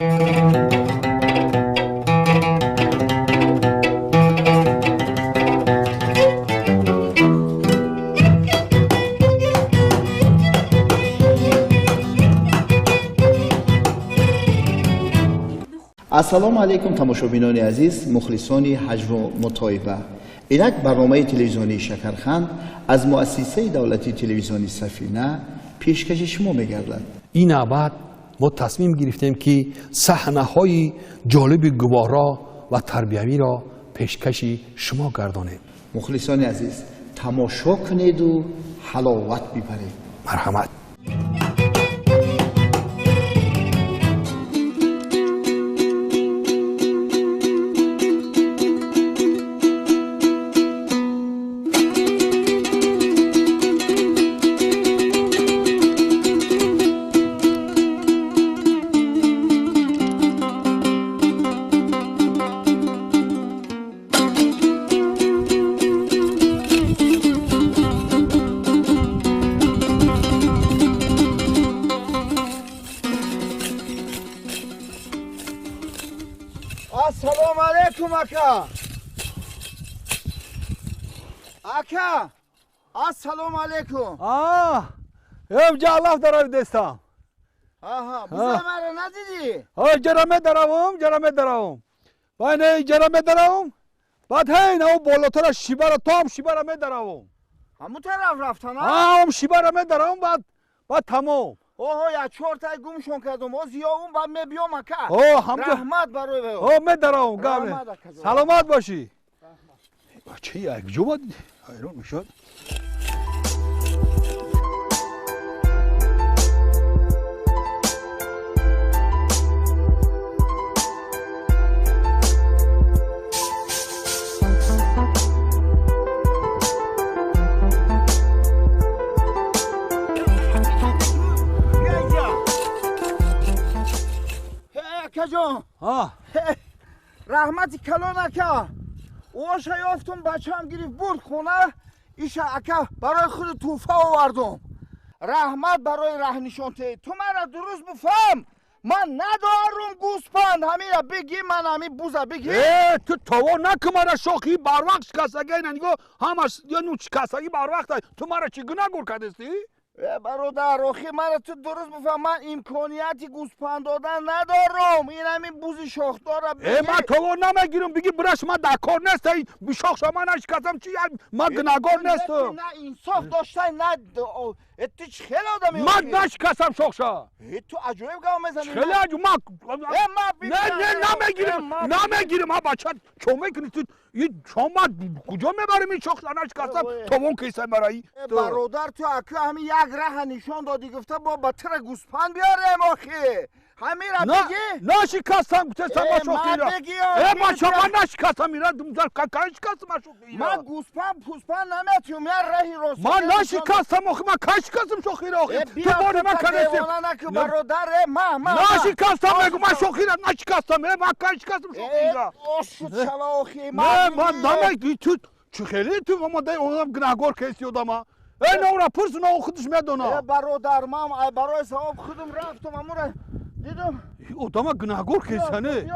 Ассалому алайкум, тамошобинони азиз, мухлисони ҳаҷву мутоиба. Инак барномаи телевизионии Шакарханд аз муассисаи давлатии телевизиони Сафина пешкаши шумо мегардад. Ин навбат мо тасмим гирифтем, ки саҳнаҳои ҷолиби гуворо ва тарбиявиро пешкаши шумо гардонем. Мухлисони азиз, тамошо кунеду ҳаловат бибаред. Марҳамат. Ассалому алайкум, ака. Ака, ассалому алайкум. Ҷа алаф даравидестам. Аҳа, бузай маро надидӣ? Ҷара медаравам, ҷара медаравам. Баъд ҷара медаравам, баъд ҳей нао болотара шибара том шибара медаравам. Ҳамун тараф рафтан? Ҳам шибара медаравам, баъд тамом. Оҳо, я чортай гумшон кардум. Оз ёвум, баъд мебиём, ака. Раҳмат барои. О, медаравам, гап. Саломат бошӣ. Бача якҷо бад ҳайрон мешавад. Акаҷон, раҳмати калон, ака. Оша ёфтум, бачаам гирифт бурд хона. Иша, ака, барои худу тӯҳфа овардум. Раҳмат барои раҳнишонтаӣ. Ту мара дуруст бифаҳм, ман надорум гӯспанд. Ҳамира бигӣ, ман ҳами буза бигӣ. Э, ту тово накун мара, шохи барвақт шикастагӣ. Ина нигоҳ, ҳамаш ну шикастагӣ барвақт. Ту мара чӣ гуна гур кардестӣ? Э, бародар, охи мара ту дуруст бифаҳм, ман имконияти гӯспанд додан надорум. Ин ҳамин бузи шохдора. Э, ман тово намегирам, биги бираш, ман дар кор неста. Шохша ман нашикастам, чи ман гунаҳгор нестам. На инсоф доштай, на ту чӣ хел одами. Ман нашикастам шохша. Ту аҷоиб гап мезанӣ. Хеле аҷоиб. Ман не, не, намегирам, намегирам. А бача, чо мекунӣ ту? Шома куҷо мебарем? Ин шохша нашикастам, товон кисай мараи. Бародар, ту аку ҳамин як раҳа нишон додӣ, гуфта бо ба тира гӯспанд биёрем. Охи, ҳамира бигӣ. Нашикастам, гуфтестам ма шохира. Э, бача, ман нашикастам ира, кай шикастам ма шохира? Ман гӯспанд пӯспанд наметиём, як раҳи рост. Ман нашикастам, охи, ман кай шикастам шохира? Охи, ту бори ман канестем. Бародар, э, ма ма нашикастам, мегу, ман шохира нашикастам. Э, ман кай шикастам шохира? Ошуд шава, охи. Не, ман намеги. Ту чӣ хеле ту омадаи одам гунаҳгор кести одама. Э, навра пурс, на худаш медона. Э, бародар, ман барои савоб худум рафтум, амура дидум. Одама гунаҳгор кесане.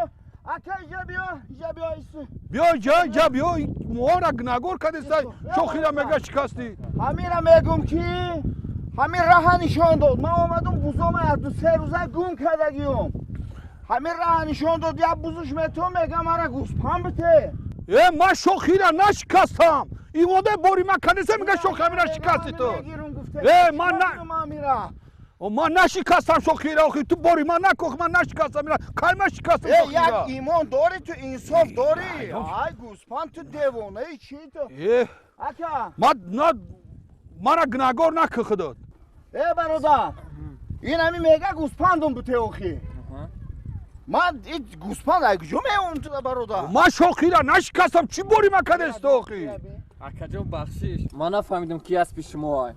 Ака, иҷа биё, иҷа биё, ису. Биё иҷа, иҷа биё, моро гунаҳгор кардестай, шохира мега шикастӣ. Ҳамира мегум, ки ҳамин раҳа нишон дод. Ман омадум, бузома як ду се рӯза гум кардагиём. Ҳамин раҳа нишон дод, як бузуш метон, мега мара гӯспанд бите. Э, ман шохира нашикастам. Имода бори ман канеса, мега шохамира шикасти ту. Э, ман на ман нашикастам шохира, охи, ту бори ман накох, ман нашикастам ира. Кай ман шикастам шохира? Як имон дорӣ ту, инсоф дорӣ. Ай, гӯспанд, ту девонаи чи ту? Э, ака, ман на мара гунаҳгор накун худот. Э, бародар, ин ҳамин мега гӯспандум буте, охи. Ман гӯспанд ай куҷо меём ту, бародар? Ман шохира нашикастам, чӣ бори ман кадест, охи? Акаҷон, бахшиш, ман нафаҳмидам, ки аспи шумо ай.